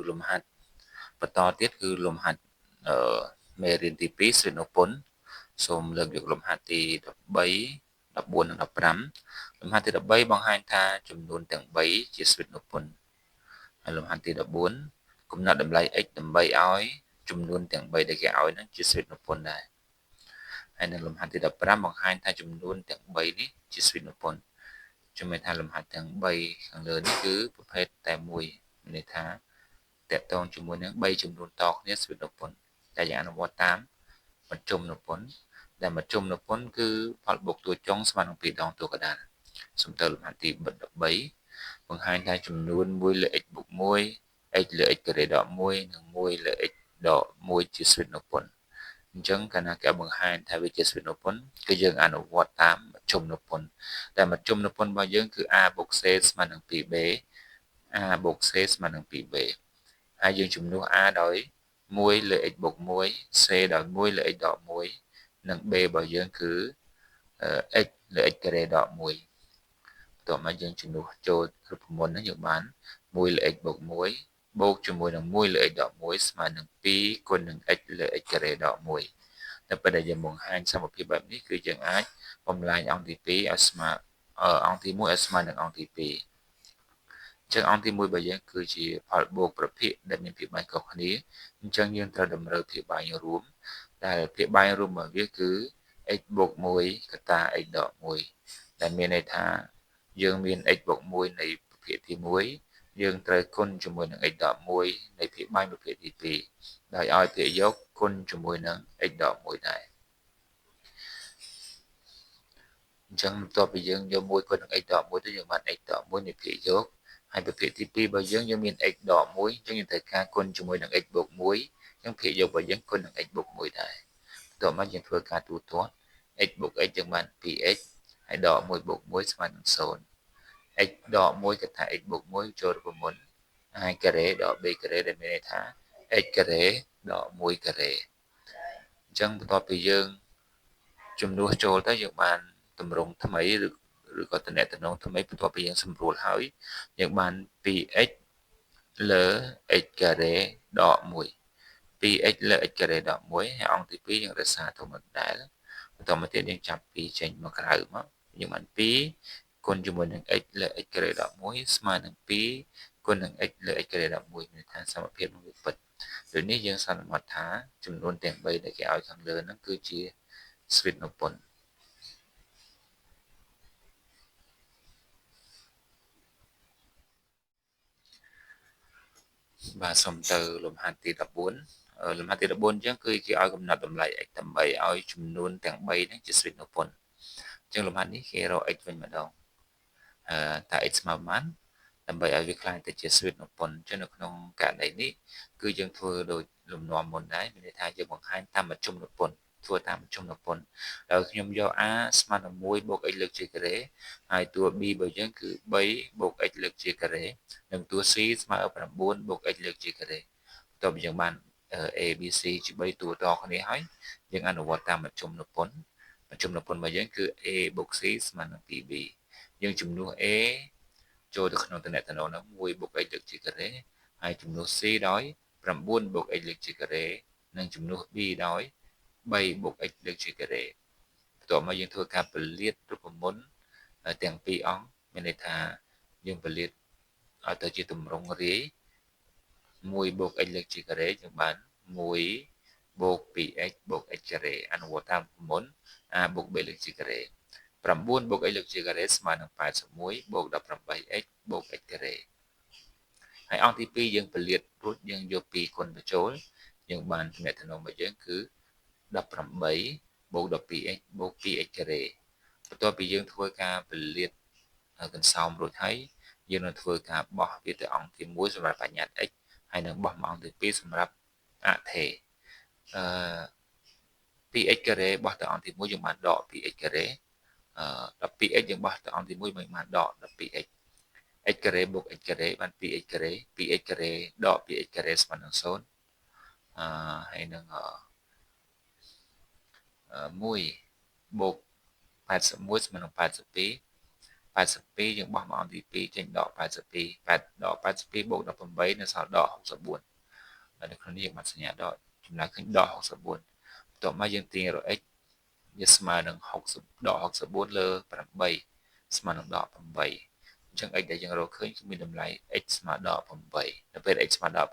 លំហាត់បន្តទៀតគឺលំហាត់អឺមេរៀនទី2ស្រីនុពន្ធសូមលើកយកលំហាត់ទី13 14និង15លំហាត់ទី13បង្ហាញថាចំនួនទាំង3ជាស្វីតនុពន្ធហើយលំហាត់ទី14កំណត់តម្លៃ x ដើម្បីឲ្យចំនួនទាំង3ដែលគេឲ្យហ្នឹងជាស្វីតនុពន្ធដែរហើយនៅលំហាត់ទី15បង្ហាញថាចំនួនទាំង3នេះជាស្វីតនុពន្ធជំនឿថាលំហាត់ទាំង3ខាងលើនេះគឺប្រភេទតែមួយមានន័យថាតកតងជាមួយនឹង3ចំនួនតគ្នាស្វីតនុពន្ធតែយើងអនុវត្តតាមមធ្យមនុពន្ធដែលមធ្យមនុពន្ធគឺផលបូកតួចុងស្មើនឹង2ដងតួកណ្ដាលសូមទៅលំហាត់ទី13បង្ហាញថាចំនួន1លើ x បូក1 x លើ x ការ៉េដក1និង1លើ x ដក1ជាស្វីតនុពន្ធអញ្ចឹងកាលណាគេបង្ហាញថាវាជាស្វីតនុពន្ធគឺយើងអនុវត្តតាមមធ្យមនុពន្ធតែមធ្យមនុពន្ធរបស់យើងគឺ a បូក c ស្មើនឹង 2b a បូក c ស្មើនឹង 2b ហើយយើងជំនួស a ដោយ1លើ x បូក1 c ដោយ1លើ x ដក1និង b របស់យើងគឺ x លើ x ការ៉េដក1បន្ទាប់មកយើងជំនួសចូលរូបមន្តហ្នឹងយើងបាន1លើ x បូក1បូកជាមួយនឹង1លើ x ដក1ស្មើនឹង2គុណនឹង x លើ x ការ៉េដក1តែពេលដែលយើងបង្ហាញសមភាពបែបនេះគឺយើងអាចបំលែងអង្គទី2ឲ្យស្មើអង្គទី1ឲ្យស្មើនឹងអង្គទី2ចឹងអង្គទី1របស់យើងគឺជាផលបូកប្រភេទដែលមានភាពបែងខុសគ្នាអញ្ចឹងយើងត្រូវតម្រូវភាពបែងរួមដែលភាពបែងរួមរបស់វាគឺ x បូក1កតា x ដក1ដែលមានន័យថាយើងមាន x បូក1នៃប្រភេទទី1យើងត្រូវគុណជាមួយនឹង x ដក1នៃភាគបែងប្រភេទទី2ដោយឲ្យភាគយកគុណជាមួយនឹង x ដក1ដែរអញ្ចឹងបន្ទាប់ពីយើងយក1គុណនឹង x ដក1ទៅយើងបាន x ដក1នៃភាគយកហើយប្រភេទទី2របស់យើងយើងមាន x ដក1អញ្ចឹងយើងត្រូវការគុណជាមួយនឹង x បូក1អញ្ចឹងភាគយករបស់យើងគុណនឹង x បូក1ដែរបន្ទាប់មកយើងធ្វើការទូទាត់ x បូក x យើងបាន 2x ហើយដក1បូក1ស្មើនឹង0 x ដក1គេថា x បូក1ចូលរូបមន្ត i ការ៉េដក b ការ៉េដែលមានន័យថា x ការ៉េដក1ការ៉េអញ្ចឹងបន្ទាប់ពីយើងជំនួសចូលទៅយើងបានទម្រង់ថ្មីឬក៏តំណែងថ្មីបន្ទាប់ពីយើងសម្រួលហើយយើងបាន 2x លើ x ការ៉េដក1 2x លើ x ការ៉េដក1ហើយអង្គទី2យើងរក្សាទុកដដែលបន្តមកទៀតយើងចាប់2ចេញមកក្រៅមកយើងបាន2គុណជាមួយនឹង x លើ x ការ៉េដក1ស្មើនឹង2គុណនឹង x លើ x ការ៉េដក1មានថាសមភាពនឹងវាពិតដូចនេះយើងសន្មតថាចំនួនទាំង3ដែលគេឲ្យខាងលើហ្នឹងគឺជាស្វីតនុពន្ធបាទសូមទៅលំហាត់ទី14លំហាត់ទី14អញ្ចឹងគឺគេឲ្យកំណត់តម្លៃ x ដើម្បីឲ្យចំនួនទាំង3ហ្នឹងជាស្វីតនុពន្ធអញ្ចឹងលំហាត់នេះគេរក x វិញម្ដងតើ x ស្មើប៉ុន្មានដើម្បីឲ្យវាក្លាយទៅជាស្វីតនុពន្ធអញ្ចឹងនៅក្នុងករណីនេះគឺយើងធ្វើដោយលំនាំមុនដែរមានន័យថាយើងបង្ហាញតាមមធ្យមនុពន្ធធ្វើតាមមធ្យមនុពន្ធដោយខ្ញុំយក a ស្មើនឹង1បូក x លើកជាការ៉េហើយតួ b របស់យើងគឺ3បូក x លើកជាការ៉េនិងតួ c ស្មើ9បូក x លើកជាការ៉េបន្ទាប់ពីយើងបាន a b c ជា3តួតគ្នាហើយយើងអនុវត្តតាមមធ្យមនុពន្ធមធ្យមនុពន្ធរបស់យើងគឺ a បូក c ស្មើនឹង 2b យើងជំនួស a ចូលទៅក្នុងតំណែងហ្នឹង1បូក x លើកជាការ៉េហើយជំនួស c ដោយ9បូក x លើកជាការ៉េនិងជំនួស b ដោយ3បូក x លើកជាការ៉េបន្ទាប់មកយើងធ្វើការពលាតរូបមន្តទាំងពីរអង្គមានន័យថាយើងពលាតឲ្យទៅជាទម្រង់រាយ1បូក x លើកជាការ៉េយើងបាន1បូក 2x បូក x ការ៉េអនុវត្តតាមរូបមន្ត a បូក b លើកជាការ៉េ9បូក x លើកជាការ៉េស្មើនឹង81បូក 18x បូក x ការ៉េហើយអង្គទី2យើងពលាតរួចយើងយក2គុណបញ្ចូលយើងបានទំនាក់ទំនងរបស់យើងគឺ18បូក 12x បូក 2x ការ៉េបន្ទាប់ពីយើងធ្វើការពលាតកន្សោមរួចហើយយើងនឹងធ្វើការបោះវាទៅអង្គទី1សម្រាប់បញ្ញត្តិ x ហើយនឹងបោះមកអង្គទី2សម្រាប់អថេអឺ 2x ការ៉េបោះទៅអង្គទី1យើងបានដក 2x ការ៉េ 12x យើងបោះទៅអង្គទី1យើងបានដក 12x x ការ៉េបូក x ការ៉េបាន 2x ការ៉េ 2x ការ៉េដក 2x ការ៉េស្មើនឹង0ហើយនឹង1បូក81ស្មើនឹង82 82យើងបោះមកអង្គទី2ចេញដក82 8ដក82បូក18នៅសល់ដក64បាទនៅក្នុងនេះយើងបានសញ្ញាដកចម្លើយឃើញដក64បន្ទាប់មកយើងទាញរក x វាស្មើនឹង60ដក64លើ8ស្មើនឹងដក8អញ្ចឹង x ដែលយើងរកឃើញគឺមានតម្លៃ x ស្មើដក8នៅពេល x ស្មើដក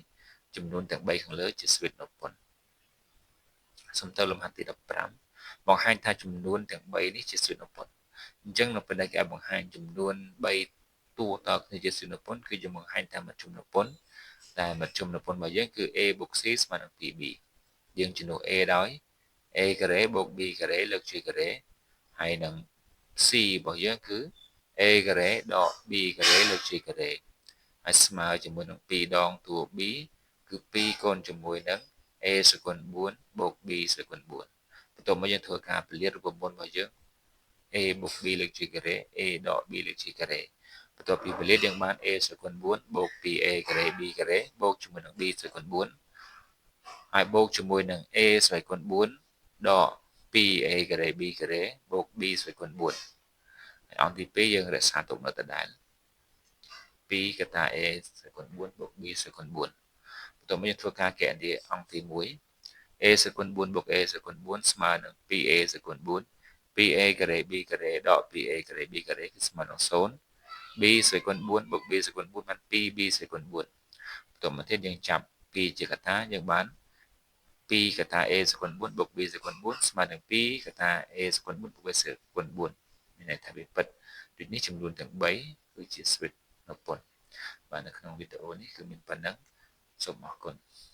8ចំនួនទាំង3ខាងលើជាស្វីតនុពន្ធសូមទៅលំហាត់ទី15បង្ហាញថាចំនួនទាំង3នេះជាស្វីតនុពន្ធអញ្ចឹងនៅពេលដែលគេឲ្យបង្ហាញចំនួន3តួតគ្នាជាស្វីតនុពន្ធគឺយើងបង្ហាញតាមមធ្យមនុពន្ធតែមធ្យមនុពន្ធរបស់យើងគឺ a បូក c ស្មើនឹង 2b យើងជំនួស a ដោយ a ការ៉េបូក b ការ៉េលើកជាការ៉េហើយនឹង c របស់យើងគឺ a ការ៉េដក b ការ៉េលើកជាការ៉េហើយស្មើជាមួយនឹង2ដងតួ b គឺ2គុណជាមួយនឹង a ស្វ័យគុណ4បូក b ស្វ័យគុណ4បន្ទាប់មកយើងធ្វើការពលាតរូបមន្តរបស់យើង a បូក b លើកជាការ៉េ a ដក b លើកជាការ៉េបន្ទាប់ពីពលាតយើងបាន a ស្វ័យគុណ4បូក 2a ការ៉េ b ការ៉េបូកជាមួយនឹង b ស្វ័យគុណ4ហើយបូកជាមួយនឹង a ស្វ័យគុណ4ដក 2a ការ៉េ b ការ៉េបូក b ស្វ័យគុណ4ហើយអង្គទី2យើងរក្សាទុកនៅដដែល2កតា a ស្វ័យគុណ4បូក b ស្វ័យគុណ4បន្ទាប់មកយើងធ្វើការកណនាអង្គទី1 a ស្វ័យគុណ4បូក a ស្វ័យគុណ4ស្មើនឹង 2a ស្វ័យគុណ4 2a ការ៉េ b ការ៉េដក 2a ការ៉េ b ការ៉េគឺស្មើនឹង0 b ស្វ័យគុណ4បូក b ស្វ័យគុណ4បាន 2b ស្វ័យគុណ4បន្ទាប់មកទៀតយើងចាប់2ជាកតាយើងបាន2កតា a ស្វ័យគុណ4បូក b ស្វ័យគុណ4ស្មើនឹង2កតា a ស្វ័យគុណ4បូក b ស្វ័យគុណ4មានន័យថាវាពិតដូចនេះចំនួនទាំង3គឺជាស្វីតនុពន្ធបាទនៅក្នុងវីដេអូនេះគឺមានប៉ុណ្ណឹងសូមអរគុណ។